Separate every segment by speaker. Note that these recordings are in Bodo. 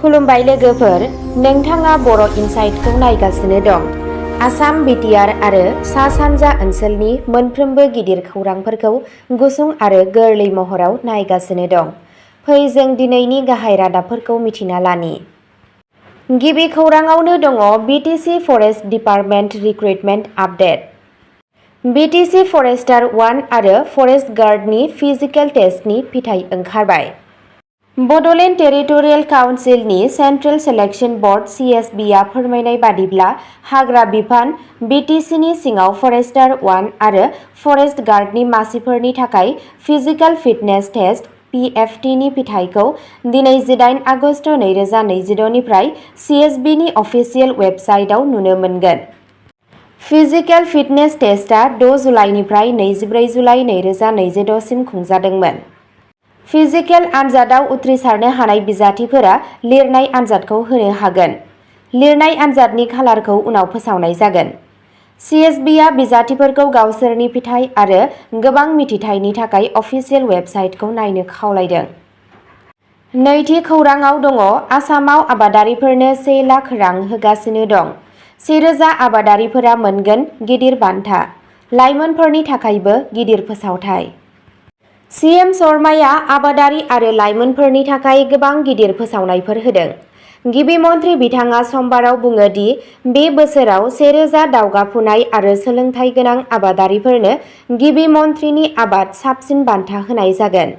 Speaker 1: खुलुमबाय लोगोफोर, नोंथाङा बर' इनसाइटखौ नायगासिनो दं। आसाम, बिटिआर आरो सा-सानजा ओनसोलनि मोनफ्रोमबो गिदिर खौरांफोरखौ गुसुं आरो गोरलै महराव नायगासिनो दं। फै जों दिनैनि गाहाय रादाबफोरखौ मिथिना लानि। गिबि खौराङावनो दङ BTC forest department recruitment update. BTC forester 1 आरो फरेस्ट गार्डनि फिजिकेल टेस्टनि फिथाइ ओंखारबाय। बड'लेण्ड टेरिटरियेल काउन्सिलनि सेन्ट्रेल सिलेक्शन बर्ड (CSB) आ फोरमायनाय बादिब्ला हाग्रा बिफान BTCनि सिङाव फरेस्टार 1 आरो फरेस्ट गार्डनि मासिफोरनि थाखाय फिजिकेल फिटनेस टेस्ट (PFT) नि फिथाइखौ दिनै 18 आगस्ट 2026 निफ्राय CSBनि अफिसियेल वेबसाइटआव नुनो मोनगोन। फिजिकेल फिटनेस टेस्टआ 6 जुलाइनिफ्राय 24 जुलाइ 2026 सिम खुंजादोंमोन। फिजिकेल आनजादआव उथ्रिसारनो हानाय बिजाथिफोरा लिरनाय आनजादखौ होनो हागोन। लिरनाय आनजादनि खालारखौ उनाव फोसावनाय जागोन। CSBआ बिजाथिफोरखौ गावसोरनि फिथाइ आरो गोबां मिथिथायनि थाखाय अफिसियेल वेबसाइटखौ नायनो खावलायदों। नैथि खौराङाव दङ आसामाव आबादारिफोरनो 1 लाख रां होगासिनो दं। 1000 आबादारिफोरा मोनगोन गिदिर बान्था। लाइमोनफोरनि थाखायबो गिदिर फोसावथाय। CM शर्माया आबादारि आरो लाइमोनफोरनि थाखाय गोबां गिदिर फोसावनायफोर होदों। गिबि मन्थ्रि बिथाङा समबाराव बुङो दि बे बोसोराव 1000 दावगाफुनाय आरो सोलोंथाइ गोनां आबादारिफोरनो गिबि मन्थ्रिनि आबाद साबसिन बान्था होनाय जागोन।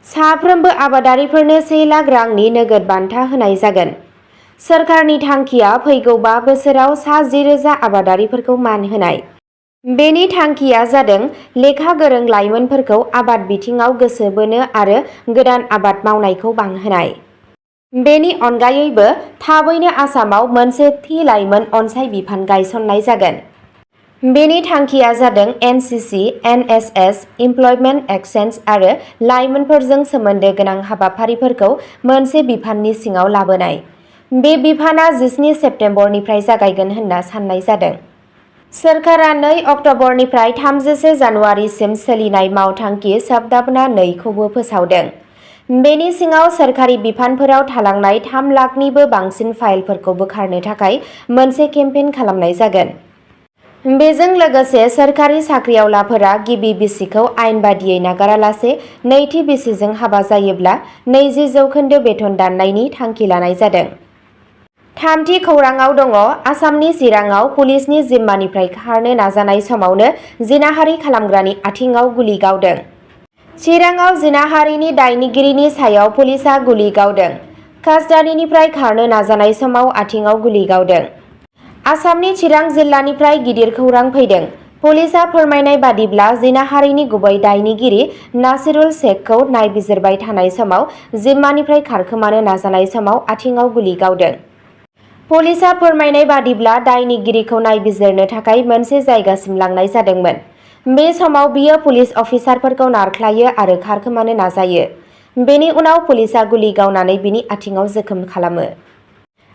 Speaker 1: साफ्रोमबो आबादारिफोरनो 1 लाख रांनि नोगोद बान्था होनाय जागोन। सोरखारनि थांखिया फैगौ 5 बोसोराव सा 10,000 आबादारिफोरखौ मान होनाय। बेनि थांखिया जादों लेखा गोरों लाइमोनफोरखौ आबाद बिथिङाव गोसो बोनो आरो गोदान आबाद मावनायखौ बांहोनाय। बेनि अनगायैबो थाबैनो आसामाव मोनसे थि लाइमोन अनसाय बिफान गायसननाय जागोन। बेनि थांखिया जादों NCC, NSS, इमप्लयमेन्ट एक्सचेन्ज आरो लाइमोनफोरजों सोमोन्दो गोनां हाबाफारिफोरखौ मोनसे बिफाननि सिङाव लाबोनाय। बे बिफानआ 17 सेप्तेम्बरनिफ्राय जागायगोन होनना साननाय जादों। सोरखारा 2 अक्ट'बरनिफ्राय 31 जानुवारिसिम सोलिनाय मावथांखि सप्ताहना 2 खौबो फोसावदों। बेनि सिङाव सोरखारि बिफानफोराव थालांनाय 3 लाखनिबो बांसिन फाइलफोरखौ बोखारनो थाखाय मोनसे केम्पेइन खालामनाय जागोन। बेजों लोगोसे सोरखारि साख्रिआवलाफोरा गिबि बिसिखौ आयेन बादियै नागारालासे नैथि बिसिजों हाबा जायोब्ला 20% बेथन दाननायनि थांखि लानाय जादों। थामथि खौराङाव दङ आसामनि चिराङाव पुलिसनि जिम्मानिफ्राय खारनो नाजानाय समावनो जिनाहारि खालामग्रानि आथिंआव गुलि गावदों। चिराङाव जिनाहारिनि दायनिगिरिनि सायाव पुलिसआ गुलि गावदों। कास्टाडिनिफ्राय खारनो नाजानाय समाव आथिंआव गुलि गावदों। आसामनि चिरां जिल्लानिफ्राय गिदिर खौरां फैदों। पुलिसआ फोरमायनाय बादिब्ला जिनाहारिनि गुबै दायनिगिरि नासिरुल शेखखौ नायबिजिरबाय थानाय समाव जिम्मानिफ्राय खारखोमानो नाजानाय समाव आथिंआव गुलि गावदों। पुलिसआ फोरमायनाय बादिब्ला दायनिगिरिखौ नायबिजिरनो थाखाय मोनसे जायगासिम लांनाय जादोंमोन। बे समाव बियो पुलिस अफिसारफोरखौ नारख्लायो आरो खारखोमानो नाजायो। बेनि उनाव पुलिसआ गुलि गावनानै बिनि आथिंआव जोखोम खालामो।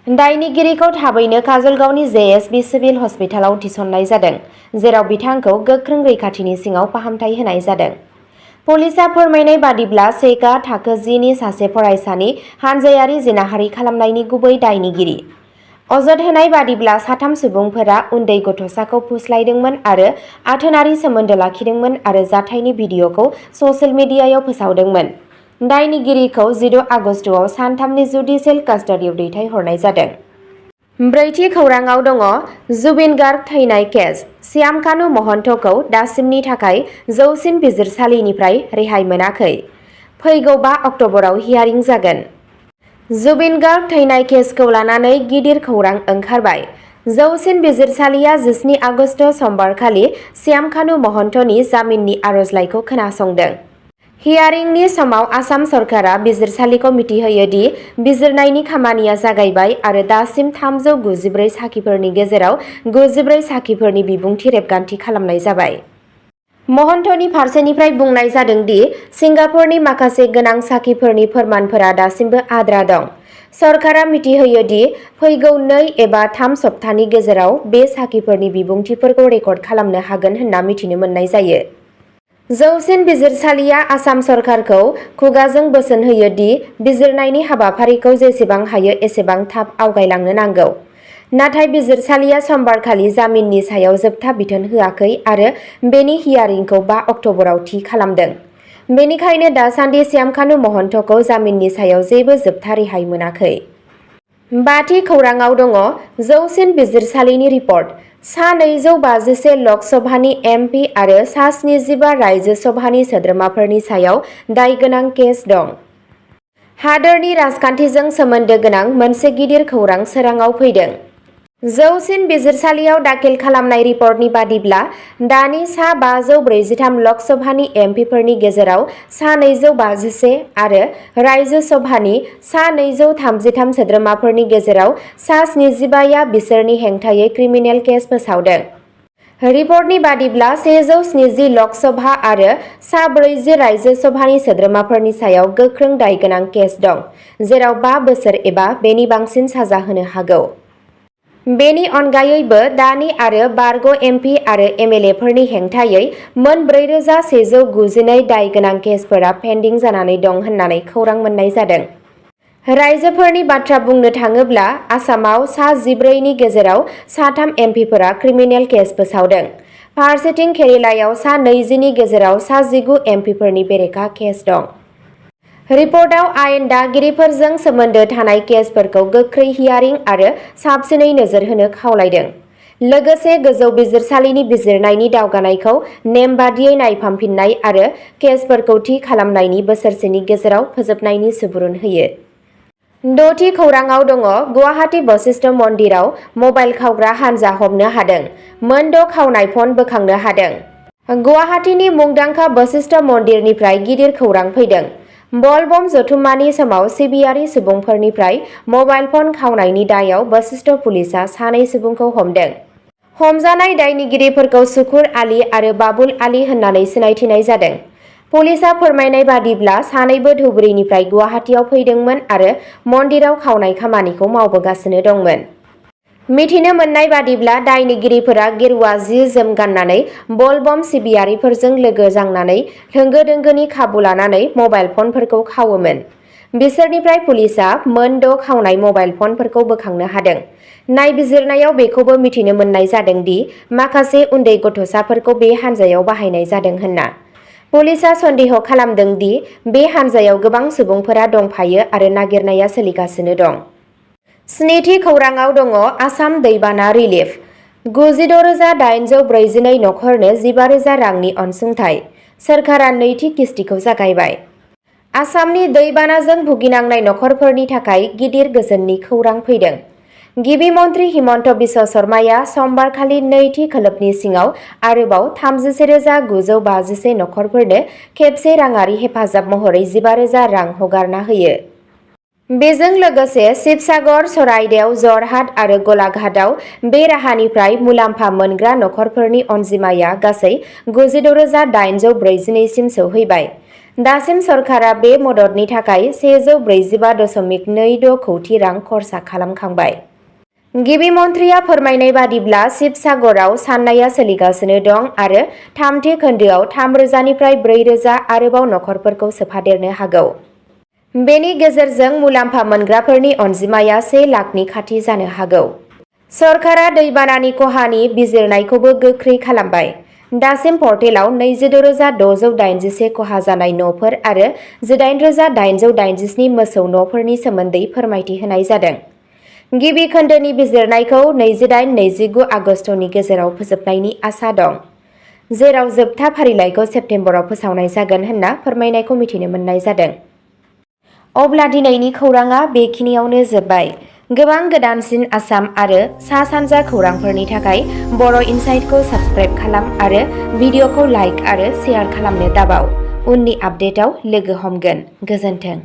Speaker 1: दायनिगिरिखौ थाबैनो काजलगावनि JSB सिभिल हस्पिटालाव थिसननाय जादों, जेराव बिथांखौ गोख्रों रैखाथिनि सिङाव फाहामथाय होनाय जादों। पुलिसआ फोरमायनाय बादिब्ला शेखआ थाखो 10 नि सासे फरायसानि हानजायारि जिनाहारि खालामनायनि गुबै दायनिगिरि। अजद होनाय बादिब्ला 3 सुबुंफोरा उन्दै गथ'साखौ फुस्लायदोंमोन आरो आथोनारि सोमोन्दो लाखिदोंमोन आरो जाथायनि भिडिअ'खौ ससियेल मिडियायाव फोसावदोंमोन। दायनिगिरिखौ 16 आगस्तआव सानथामनि जुडिसियेल कास्टडियाव दैथायहरनाय जादों। ब्रैथि खौराङाव दङ जुबिन गार्ग थैनाय केस। श्यामकानु महन्तखौ दासिमनि थाखाय जौसिन बिजिरसालिनिफ्राय रेहाय मोनाखै। फैगौ 5 अक्ट'बराव हियारिं जागोन। जुबिन गार्ग थैनाय केसखौ लानानै गिदिर खौरां ओंखारबाय। जौसिन बिजिरसालिया 17 आगस्त समबारखालि श्यामकानु महन्तनि जामिननि आर'जलाइखौ खोनासंदों। हियारिंनि समाव आसाम सरकारा बिजिरसालिखौ मिथिहोयो दि बिजिरनायनि खामानिया जागायबाय आरो दासिम 394 साखिफोरनि गेजेराव 94 साखिफोरनि बिबुंथि रेबगान्थि खालामनाय जाबाय। महन्तनि फारसेनिफ्राय बुंनाय जादों दि सिंगापुरनि माखासे गोनां साखिफोरनि फोरमानफोरा दासिमबो आद्रा दं। सरकारा मिथिहोयो दि फैगौ 2 एबा 3 सप्तानि गेजेराव बे साखिफोरनि बिबुंथिफोरखौ रेकर्ड खालामनो हागोन होनना मिथिनो मोननाय जायो। जौसिन बिजिरसालिया आसाम सरकारखौ खुगाजों बोसोन होयो दि बिजिरनायनि हाबाफारिखौ जेसेबां हायो एसेबां थाब आवगायलांनो नांगौ। नाथाय बिजिरसालिया समबारखालि जामिननि सायाव जोबथा बिथोन होआखै आरो बेनि हियारिंखौ 5 अक्ट'बराव थि खालामदों। बेनिखायनो दासान्दि श्यामकानु महन्तखौ जामिननि सायाव जेबो जोबथा रेहाय मोनाखै। 5थि खौराङाव दङ जौसिन बिजिरसालिनि रिपर्ट। सा 251 लकसभानि एमपि आरो सा 75 रायजो सभानि सोद्रोमाफोरनि सायाव दायगोनां केस दं। हादोरनि राजखान्थिजों सोमोन्दो गोनां मोनसे गिदिर खौरां सोराङाव फैदों। जौसिन बिजिरसालियाव दाखिल खालामनाय रिपर्टनि बादिब्ला दानि सा 543 लकसभानि एमपिफोरनि गेजेराव सा 251 आरो रायजो सभानि सा 233 सोद्रोमाफोरनि गेजेराव सा 75 बिसोरनि हेंथायै क्रिमिनेल केस फोसावदों। रिपर्टनि बादिब्ला 170 लकसभा आरो सा 40 रायजो सभानि सोद्रोमाफोरनि सायाव गोख्रों दायगोनां केस दं, जेराव 5 बोसोर एबा बेनि बांसिन साजा होनो हागौ। बेनि अनगायैबो दानि आरो बारग' एमपि आरो एमएलएफोरनि हेंथायै मोन 4192 दायगोनां केसफोरा पेन्डिं जानानै दं होननानै खौरां मोन्नाय जादों। रायजोफोरनि बाथ्रा बुंनो थाङोब्ला आसामाव सा 14 नि गेजेराव सा 3 एमपिफोरा क्रिमिनेल केस फोसावदों। फारसेथिं केरेलायाव सा 20 नि गेजेराव सा 19 एमपिफोरनि बेरेखा केस दं। रिपर्टआव आयेन दागिरिफोरजों सोमोन्दो थानाय केसफोरखौ गोख्रै हियारिं आरो साबसिनै नोजोर होनो खावलायदों। लोगोसे गोजौ बिजिरसालिनि बिजिरनायनि दावगानायखौ नेमबादियै नायफामफिननाय आरो केसफोरखौ थि खालामनायनि बोसोरसेनि गेजेराव फोजोबनायनि सुबुरुन होयो। 6थि खौराङाव दङ गुवाहाटी बशिष्ठ मन्दिराव मबाइल खावग्रा हानजा हमनो हादों। मोन 6 खावनाय फन बोखांनो हादों। गुवाहाटीनि मुंदांखा बशिष्ठ मन्दिरनिफ्राय गिदिर खौरां फैदों। बलबम जथुम्मानि समाव सिबियारि सुबुंफोरनिफ्राय मबाइल फन खावनायनि दायाव बशिष्ठ पुलिसआ 2 सुबुंखौ हमदों। हमजानाय दायनिगिरिफोरखौ सुकुर आली आरो बाबुल आली होननानै सिनायथिनाय जादों। पुलिसआ फोरमायनाय बादिब्ला सानैबो धुबुरीनिफ्राय गुवाहाटीआव फैदोंमोन आरो मन्दिराव खावनाय खामानिखौ मावबोगासिनो दंमोन। मिथिनो मोननाय बादिब्ला दायनिगिरिफोरा गेरुवा जि-जोम गाननानै बलबम सिबियारिफोरजों लोगो जांनानै होंगो-दोंगोनि खाबु लानानै मबाइल फनफोरखौ खावोमोन। बिसोरनिफ्राय पुलिसआ मोन 6 खावनाय मबाइल फनफोरखौ बोखांनो हादों। नायबिजिरनायाव बेखौबो मिथिनो मोननाय जादों दि माखासे उन्दै गथ'साफोरखौ बे हानजायाव बाहायनाय जादों होनना। पुलिसआ सन्देह खालामदों दि बे हानजायाव गोबां सुबुंफोरा दंफायो आरो नागिरनाया सोलिगासिनो दं। 7थि खौराङाव दङ आसाम दैबाना रिलिफ। 96,842 नखरनो 15,000 रांनि अनसुंथाइ। सोरखारा नैथि किस्तिखौ जागायबाय। आसामनि दैबानाजों भुगिनांनाय नखरफोरनि थाखाय गिदिर गोजोननि खौरां फैदों। गिबि मन्त्रि हिमन्त बिश्व शर्माया समबारखालि नैथि खोलोबनि सिङाव आरोबाव 31,951 नखरफोरनो खेबसे राङारि हेफाजाब महरै 15,000 रां हगारना होयो। बेजों लोगोसे शिबसागर, सराइदेव, जरहाट आरो गलाघाटआव बे राहानिफ्राय मुलाम्फा मोनग्रा नखरफोरनि अनजिमाया गासै 96,842 सिम सौहैबाय। दासिम सरकारा बे मददनि थाखाय 145.26 कौटि रां खरसा खालामखांबाय। गिबि मन्थ्रिया फोरमायनाय बादिब्ला शिबसागराव साननाया सोलिगासिनो दं आरो थामथि खोन्दोआव 3,000 निफ्राय 4,000 आरोबाव नखरफोरखौ सोफादेरनो हागौ। बेनि गेजेरजों मुलाम्फा मोनग्राफोरनि अनजिमाया 1 लाखनि खाथि जानो हागौ। सरकारा दैबानानि खहानि बिजिरनायखौबो गोख्रै खालामबाय। दासिम पर्टेलाव 26,681 खहा जानाय न'फोर आरो 18,887 मोसौ न'फोरनि सोमोन्दै फोरमायथि होनाय जादों। गिबि खोन्दोनि बिजिरनायखौ 28-29 आगस्तनि गेजेराव फोजोबनायनि आसा दं, जेराव जोबथा फारिलाइखौ सेप्तेम्बराव फोसावनाय जागोन होनना फोरमायनायखौ मिथिनो मोननाय जादों। अब्ला दिनैनि खौराङा बेखिनियावनो जोब्बाय। गोबां गोदानसिन आसाम आरो सा-सानजा खौरांफोरनि थाखाय बर' इनसाइटखौ साबस्क्राइब खालाम आरो भिडिअखौ लाइक आरो शेयार खालामनो दाबाव। उननि आपडेटआव लोगो हमगोन। गोजोन्थों।